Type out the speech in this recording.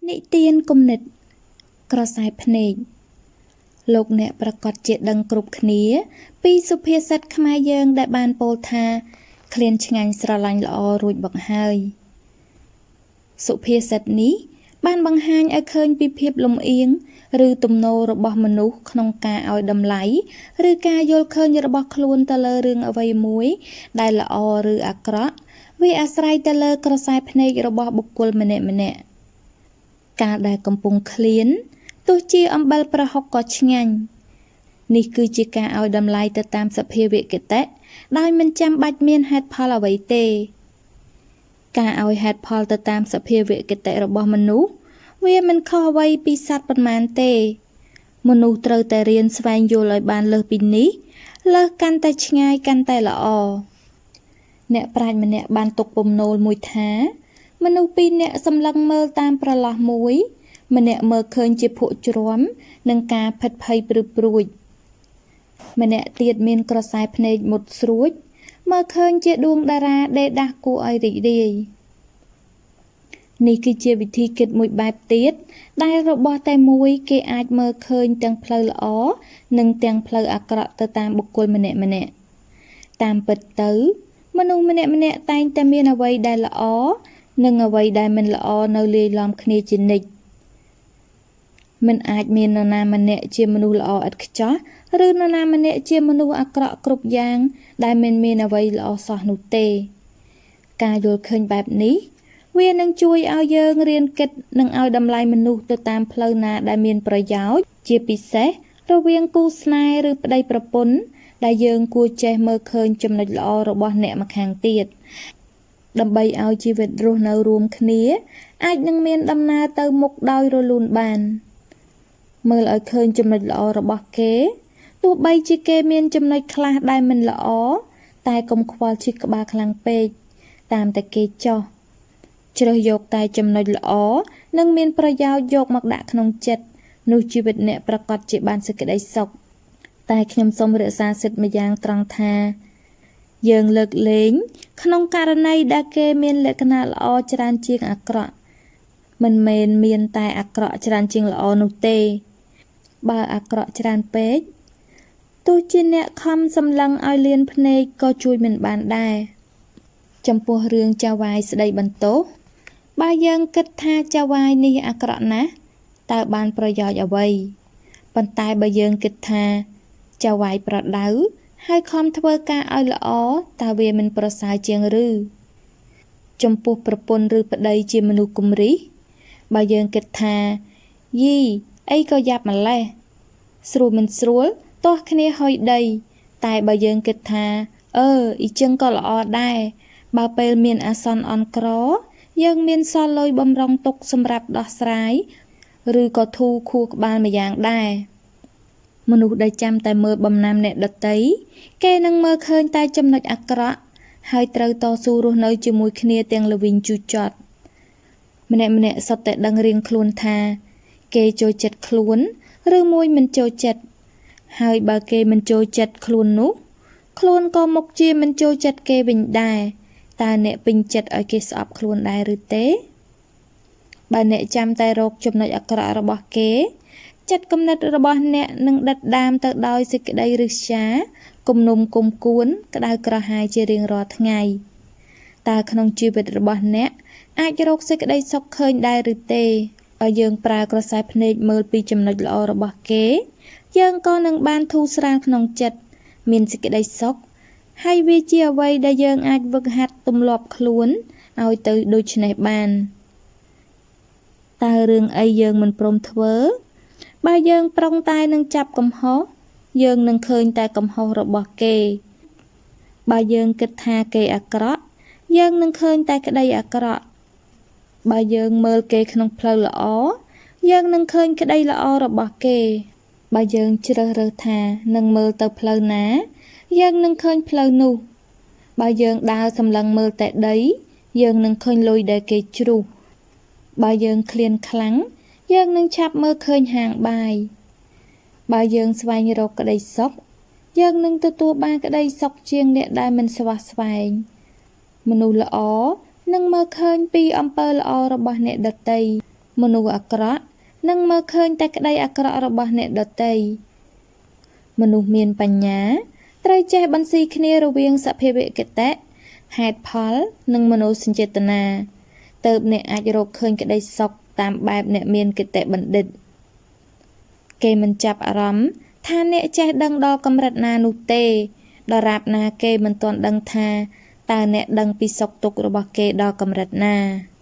និទានគំនិតក្រសែភ្នែកលោកអ្នកប្រកាសជាដឹងគ្រប់គ្នា ពីសុភាសិតខ្មែរយើងដែលបានពោលថាឃ្លានឆ្ងាញ់ស្រឡាញ់ល្អរួចមកហើយសុភាសិតនេះបានបង្ហាញឲ្យឃើញពីភាពលំអៀងឬទំនោររបស់មនុស្សក្នុងការឲ្យតម្លៃឬការយល់ឃើញរបស់ខ្លួនទៅលើរឿងអ្វីមួយដែលល្អឬអាក្រក់វាអាស្រ័យទៅលើក្រសែភ្នែករបស់បុគ្គលម្នាក់ៗកាលដែលកំពុងឃ្លានទោះជាអំបិលប្រហុកក៏ឆ្ងាញ់នេះគឺជាការឲ្យតម្លៃទៅតាមសភាវគតិដោយមិនចាំបាច់មានហេតុផលអ្វីទេការឲ្យហេតុផលទៅតាមសភាវគតិរបស់មនុស្សវាមិនខុសអ្វីពីសត្វប៉ុន្មានទេមនុស្សត្រូវតែរៀនស្វែងយល់ឲ្យបានលើសពីនេះលើសកាន់តែឆ្ងាយកាន់តែល្អអ្នកប្រាជ្ញម្នាក់បានទុកពំនោលមួយថាមនុស្សពីរនាក់សម្លឹងមើលតាមប្រឡោះមួយម្នាក់មើលឃើញជាភក់ជ្រាំនិងការភិតភ័យព្រឺព្រួចម្នាក់ទៀតមានក្រសែភ្នែកមុតស្រួចមើលឃើញជាដួងតារាដេរដាសគួរឲ្យរីករាយនេះគឺជាវិធីគិតមួយបែបទៀតដែលរបស់តែមួយគេអាចមើលឃើញទាំងផ្លូវល្អនិងទាំងផ្លូវអាក្រក់ទៅតាមបុគ្គលម្នាក់ៗតាមពិតទៅមនុស្សម្នាក់ៗតែងតែមានអ្វីដែលល្អនិងអ្វីដែលមិនល្អនៅលាយឡំគ្នាជានិច្ចមិនអាចមាននរណាម្នាក់ជាមនុស្សល្អឥតខ្ចោះឬនរណាម្នាក់ជាមនុស្សអាក្រក់គ្រប់យ៉ាងដែលមិនមានអ្វីល្អសោះនោះទេការយល់ឃើញបែបនេះវានឹងជួយឲ្យយើងរៀនគិតនិងឲ្យតម្លៃមនុស្សទៅតាមផ្លូវណាដែលមានប្រយោជន៍ជាពិសេសរវាងគូស្នេហ៍ឬប្តីប្រពន្ធដែលយើងគួរចេះមើលឃើញចំណុចល្អរបស់អ្នកម្ខាងទៀតដើម្បីឲ្យជីវិតរស់នៅរួមគ្នាអាចនឹងមានដំណើរទៅមុខដោយរលូនបានមើលឲ្យឃើញចំណុចល្អរបស់គេទោះបីជាគេមានចំណុចខ្លះដែលមិនល្អតែកុំខ្វល់ឈឺក្បាលខ្លាំងពេកតាមតែគេចោះជ្រើសយកតែចំណុចល្អនិងមានប្រយោជន៍យកមកដាក់ក្នុងចិត្តនោះជីវិតអ្នកប្រកាសជាបានសេចក្តីសុខតែខ្ញុំសូមរក្សាសិទ្ធិម្យ៉ាងត្រង់ថាយើងលើកលែងក្នុងករណីដែលគេមានលក្ខណៈល្អច្រើនជាងអាក្រក់មិនមែនមានតែអាក្រក់ច្រើនជាងល្អនោះទេបើអាក្រក់ច្រើនពេកទោះជាអ្នកខំសម្លឹងឲ្យលៀនភ្នែកក៏ជួយមិនបានដែរចំពោះរឿងចៅហ្វាយស្ដីបន្ទោសបើយើងគិតថាចៅហ្វាយនេះអាក្រក់ណាស់តើបានប្រយោជន៍អ្វីប៉ុន្តែបើយើងគិតថាចៅហ្វាយប្រដៅហើយខំធ្វើការឲ្យល្អតើវាមិនប្រសើរជាងឬចំពោះប្រពន្ធឬប្តីជាមនុស្សគំរិះបើយើងគិតថាយីអីក៏យ៉ាប់ម្លេះស្រួលមិនស្រួលទាស់គ្នាហុយដីតែបើយើងគិតថាអឺអ៊ីចឹងក៏ល្អដែរបើពេលមានអាសន្នអន់ក្រយើងមានសល់លុយបំរុងទុកសម្រាប់ដោះស្រាយឬក៏ធូរខួរក្បាលម្យ៉ាងដែរមនុស្សដែលចាំតែមើលបំណាំអ្នកដទៃគេនឹងមើលឃើញតែចំណុចអាក្រក់ហើយត្រូវតស៊ូរស់នៅជាមួយគ្នាទាំងល្វីងជូរចត់ម្នាក់ៗសុទ្ធតែដឹងរៀងខ្លួនថាគេចូលចិត្តខ្លួនឬមួយមិនចូលចិត្តហើយបើគេមិនចូលចិត្តខ្លួននោះខ្លួនក៏មុខជាមិនចូលចិត្តគេវិញដែរតើអ្នកពេញចិត្តឲ្យគេស្អប់ខ្លួនដែរឬទេបើអ្នកចាំតែរកចំណុចអាក្រក់របស់គេចិត្តគំនិតរបស់អ្នកនឹងដិតដាមទៅដោយសេចក្តីឫស្យាគំនុំគុំគួនក្តៅក្រហាយជារៀងរាល់ថ្ងៃតើក្នុងជីវិតរបស់អ្នកអាចរកសេចក្តីសុខឃើញដែរឬទេបើយើងប្រើក្រសែភ្នែកមើលពីចំណុចល្អរបស់គេយើងក៏នឹងបានធូរស្រាលក្នុងចិត្តមានសេចក្តីសុខហើយវាជាអ្វីដែលយើងអាចវឹកហាត់ទម្លាប់ខ្លួនឲ្យទៅដូច្នេះបានតើរឿងអីយើងមិនព្រមធ្វើបើយើងប្រុងតែនឹងចាប់កំហុសយើងនឹងឃើញតែកំហុសរបស់គេបើយើងគិតថាគេអាក្រក់យើងនឹងឃើញតែក្តីអាក្រក់បើយើងមើលគេក្នុងផ្លូវល្អយើងនឹងឃើញក្តីល្អរបស់គេបើយើងជ្រើសរើសថានឹងមើលទៅផ្លូវណាយើងនឹងឃើញផ្លូវនោះបើយើងដើរសម្លឹងមើលតែដីយើងនឹងឃើញលុយដែលគេជ្រុះបើយើងឃ្លានខ្លាំងយើងនឹងឆាប់មើលឃើញហាងបាយបើយើងស្វែងរកក្តីសុខយើងនឹងទទួលបានក្តីសុខជាងអ្នកដែលមិនស្វះស្វែងមនុស្សល្អនឹងមើលឃើញពីអំពើល្អរបស់អ្នកដទៃ មនុស្សអាក្រក់នឹងមើលឃើញតែក្តីអាក្រក់របស់អ្នកដទៃមនុស្សមានបញ្ញាត្រូវចេះបន្ស៊ីគ្នារវាងសភាវគតិហេតុផលនិងមនោសញ្ចេតនាទើបអ្នកអាចរកឃើញក្តីសុខតាមបែបអ្នកមានគតិបណ្ឌិតគេមិនចាប់អារម្មណ៍ថាអ្នកចេះដឹងដល់កម្រិតណានោះទេដរាបណាគេមិនទាន់ដឹងថាតើអ្នកដឹងពីសុខទុក្ខរបស់គេដល់កម្រិតណា។